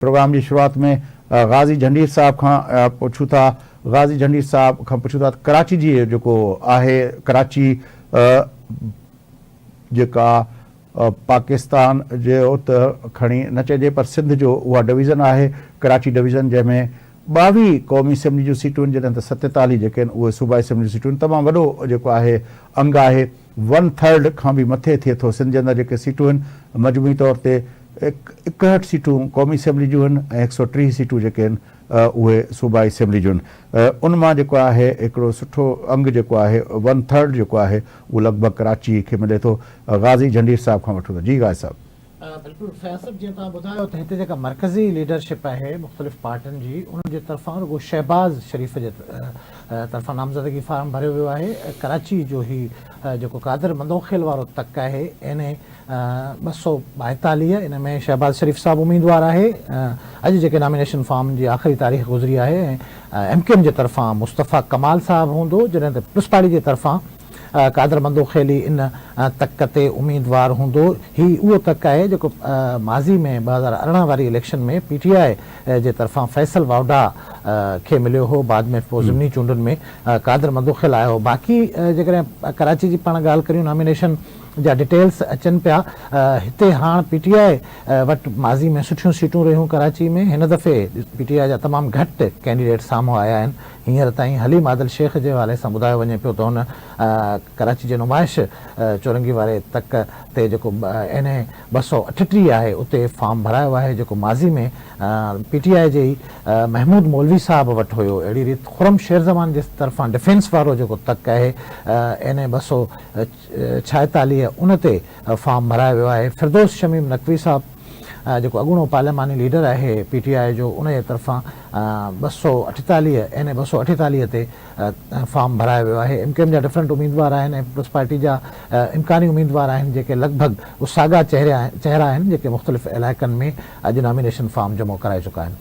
Programme جي شروعات ۾ غازي جهنڊير صاحب کان پڇون ٿا غازي جهنڊير صاحب کان پڇون ٿا ته ڪراچي جي جيڪو آهي ڪراچي جيڪا پاڪستان جو ته کڻي نه چئجي پر سنڌ جو اها ڊويزن آهي ڪراچي ڊويزن جنهن ۾ 22 قومي اسيمبلي جون سيٽون آهن جڏهن ته 47 جيڪي آهن اهي صوبائي اسيمبلي جون سيٽون آهن تمام وڏو جيڪو آهي انگ آهي ون ٿرڊ کان به مٿي ٿئي ٿو. سنڌ جي اندر جيڪي سيٽون آهن مجموعي طور تي 61 سيٽون قومي اسيمبلي جون آهن ۽ 130 سيٽون جيڪي آهن اهي صوبائي اسيمبلي جون آهن. ان مان جيڪو آهي هڪڙو سٺو انگ جيڪو آهي ون ٿرڊ جيڪو آهي اهو لڳ ڀڳ ڪراچي کي ملي ٿو. غازي جهنڊير صاحب کان وٺون ٿا. جي غازي صاحب. بلڪل فياض صاحب جيئن توهان ٻڌايو ته هتي جيڪا مرڪزي ليڊرشپ آهي مختلف پارٽين جي انهن جي طرفان رڳو شهباز شريف جي طرفان نامزدگي فارم ڀريو ويو آهي ڪراچي جو هي جيڪو قادر مندوخيل وارو تڪ آهي اين اي 242 ان ۾ شهباز شريف صاحب اميدوار آهي اڄ جيڪي نامينيشن فارم جي آخري تاريخ گذري آهي ۽ ايم ڪيو ايم جي طرفان مصطفيٰ ڪمال صاحب هوندو جڏهن ته پيپلز پارٽي جي طرفان قادر مندوخيلي ان تڪ تي اميدوار هوندو. هي اهو تڪ آهي جيڪو ماضي ۾ 2018 واري اليڪشن ۾ پي ٽي آء جي طرفان فيصل واوڊا کي مليو هو بعد ۾ پوء ضمني چونڊن ۾ قادر مندوخيل آيو هو. باقي جيڪڏهن ڪراچي جي پاڻ ڳالهه ڪريون نامينيشن جا ڊٽيلس اچن پيا هتي هاڻ پي ٽي آء وٽ ماضي ۾ سٺيون سيٽون رهيون ڪراچي ۾ هن دفعي پي ٽي آء جا تمام گهٽ ڪينڊيڊيٽ سامهون آيا آهن. هينئر تائين حليم عادل شيخ جي حوالي سان ٻڌايو وڃي پيو ته هن ڪراچي جي نمائش چورنگي واري تڪ تي جيڪو اين اي 238 آهي اتي فارم ڀرايو آهي جيڪو ماضي ۾ پي ٽي آء جي ئي محمود مولوي صاحب وٽ هيو اهڙي ريت خرم شيرزمان جي طرفان ڊفينس وارو جيڪو تڪ آهي اين اي 246 ان تي فارم ڀرايو ويو آهي فردوس شميم نقوي صاحب جيڪو اڳوڻو پارلياماني ليڊر آهي پي ٽي آء جو ان جي طرفان 248 اين اي 248 تي فارم ڀرايو ويو آهي ايم ڪيو ايم جا ڊفرنٽ اميدوار آهن ۽ پيپلز پارٽي جا امڪاني اميدوار آهن جيڪي لڳ ڀڳ اهي ساڳا چهرا آهن جيڪي مختلف علائقن ۾ اڄ نامينيشن فارم جمع ڪرائي چڪا آهن.